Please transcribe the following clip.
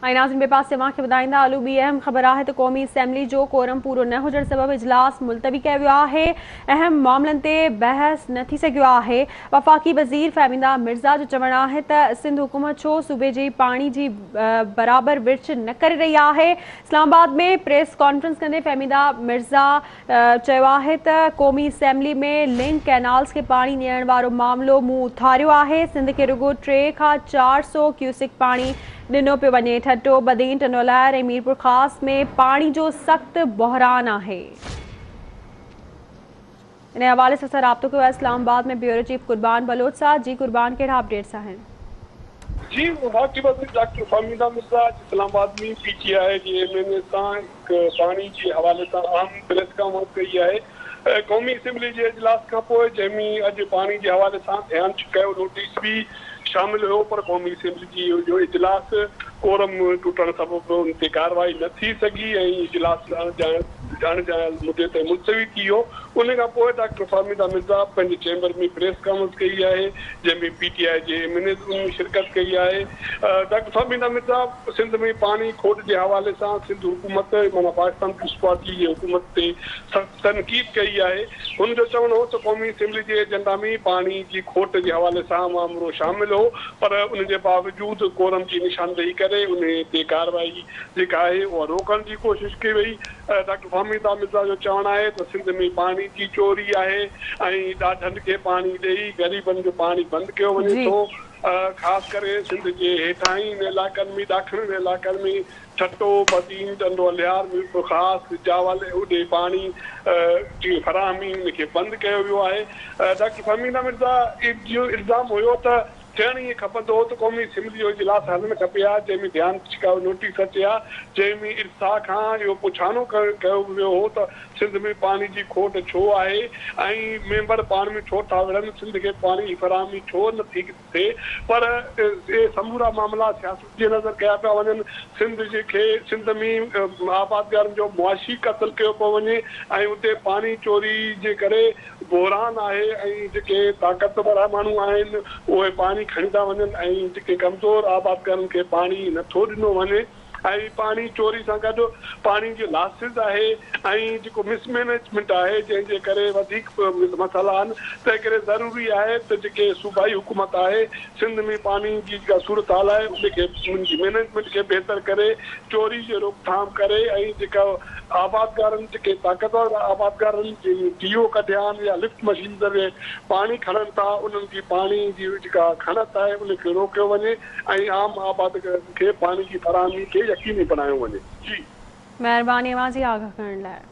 ۽ ناظرين ٻئي پاسي اوهان کي ٻڌائيندا هلون ٻي اهم خبر آهي ته قومي اسيمبلي جو ڪورم پورو نه هجڻ سبب اجلاس ملتوي ڪيو ويو آهي اهم معاملن تي بحث نه ٿي سگهيو آهي وفاقي وزير فهميده مرزا جو چوڻ آهي ته سنڌ حڪومت ڇو صوبي جي پاڻي جي برابر ورڇ نه ڪري رهي آهي اسلام آباد ۾ پريس ڪانفرنس ڪندي فهميده مرزا چيو آهي ته قومي اسيمبلي ۾ لنڪ ڪئنالز کي پاڻي ڏيڻ وارو معاملو مون اٿاريو آهي، سنڌ کي رڳو 3 کان 400 ڪيوسڪ پاڻي ڏنو پيو وڃي، ٺٽو، بدين، ٽنڊوالهيار ۽ ميرپورخاص ۾ پاڻي جو سخت بحران آهي. ان حوالي سان اسان رابطو ڪيو آهي اسلام آباد ۾ بيورو چيف قربان بلوچ سان، جي قربان ڪهڙا اپڊيٽس آهن؟ جي وفاقي وزير ڊاڪٽر فهميده مرزا اڄ اسلام آباد ۾ پي ٽي آء جي ايم اين اي سان هڪ پاڻي جي حوالي سان اهم پريس ڪانفرنس ڪئي آهي. قومي اسيمبلي جي اجلاس کانپوء جنهن ۾ اڄ پاڻي جي حوالي سان ڌيان ڇڪايو نوٽيس به شامل هيو پر قومي اسيمبلي جي جو اجلاس ڪورم ٽٽڻ سبب ان تي ڪارروائي نه ٿي سگهي ۽ اجلاس اڻڄاڻايل مدي تائين ملتوي ٿي ويو. ان کان پوء ڊاڪٽر فهميده مرزا پنهنجي چيمبر ۾ پريس ڪانفرنس ڪئي آهي جنهن ۾ پي ٽي آء جي ايم اين ايز ان ۾ شرڪت ڪئي آهي. ڊاڪٽر فهميده مرزا سنڌ ۾ پاڻي کوٽ جي حوالي سان سنڌ حڪومت معنيٰ پاڪستان پيپلز پارٽي جي حڪومت تي سخت تنقيد ڪئي آهي. هن جو چوڻ هو ته قومي اسيمبلي جي ايجنڊا ۾ پاڻي جي کوٽ جي حوالي سان مامرو شامل هو پر ان جي باوجود ڪورم جي نشاندهي ڪري ان تي ڪارروائي جيڪا آهي اها روڪڻ جي ڪوشش ڪئي وئي. ڊاڪٽر فهميده مرزا جو چوڻ آهي ته سنڌ ۾ پاڻي جي چوري آهي ۽ ڏاڍن کي پاڻي ڏئي غريبن جو پاڻي بند ڪيو وڃي ٿو خاص ڪري سنڌ جي هيٺاهين علائقن ۾ ڏاکڻين علائقن ۾ ٺٽو، بدين، ٽنڊو الهيار، ميرپورخاص، سجاول اوڏي پاڻي جي فراهمي ان کي بند ڪيو ويو آهي. ڊاڪٽر فهميده مرزا جو الزام هيو ته ٿيڻ ائين کپندو هو ته قومي اسيمبلي جو اجلاس هلڻ کپي ها، جنهن ۾ ڌيان ڇڪاء نوٽيس اچي ها، جنهن ۾ ارسا کان اهو پڇاڻو ڪيو ويو هو ته سنڌ ۾ پاڻي جي کوٽ ڇو آهي ۽ ميمبر پاڻ ۾ ڇو ٿا وڙهن، سنڌ کي پاڻي جي فراهمي ڇو نه ٿي ٿئي، پر اهي سمورا معاملا سياست جي نظر ڪيا پيا وڃن، سنڌ جي کي سنڌ ۾ آبادگارن جو معاشي قتل ڪيو پيو وڃي ۽ اتي پاڻي چوري جي ڪري بحران آهي ۽ جيڪي طاقتور ماڻهو آهن اهي پاڻي کڻي ٿا وڃن ۽ جيڪي ڪمزور آبادگارن کي پاڻي نه ٿو ڏنو وڃي ۽ پاڻي چوري سان گڏ پاڻي جي لاسز آهي ۽ جيڪو مس مينيجمينٽ آهي جنهن جي ڪري وڌيڪ مسئلا آهن تنهن ڪري ضروري آهي ته جيڪي صوبائي حڪومت آهي سنڌ ۾ پاڻي جي جيڪا صورتحال آهي ان کي ان جي مينيجمينٽ کي بهتر ڪري چوري جي روڪٿام ڪري ۽ جيڪا آبادگارن جيڪي طاقتور آبادگارن جن ٽيو ڪڍيا آهن يا لفٽ مشين ذريعي پاڻي کڻن ٿا انهن جي پاڻي جي جيڪا کڻت آهي ان کي روڪيو وڃي ۽ عام آبادگارن کي پاڻي جي فراهمي کي يقيني بڻايو وڃي. جي. مهرباني اوهان جي آگاهه ڪرڻ لاء.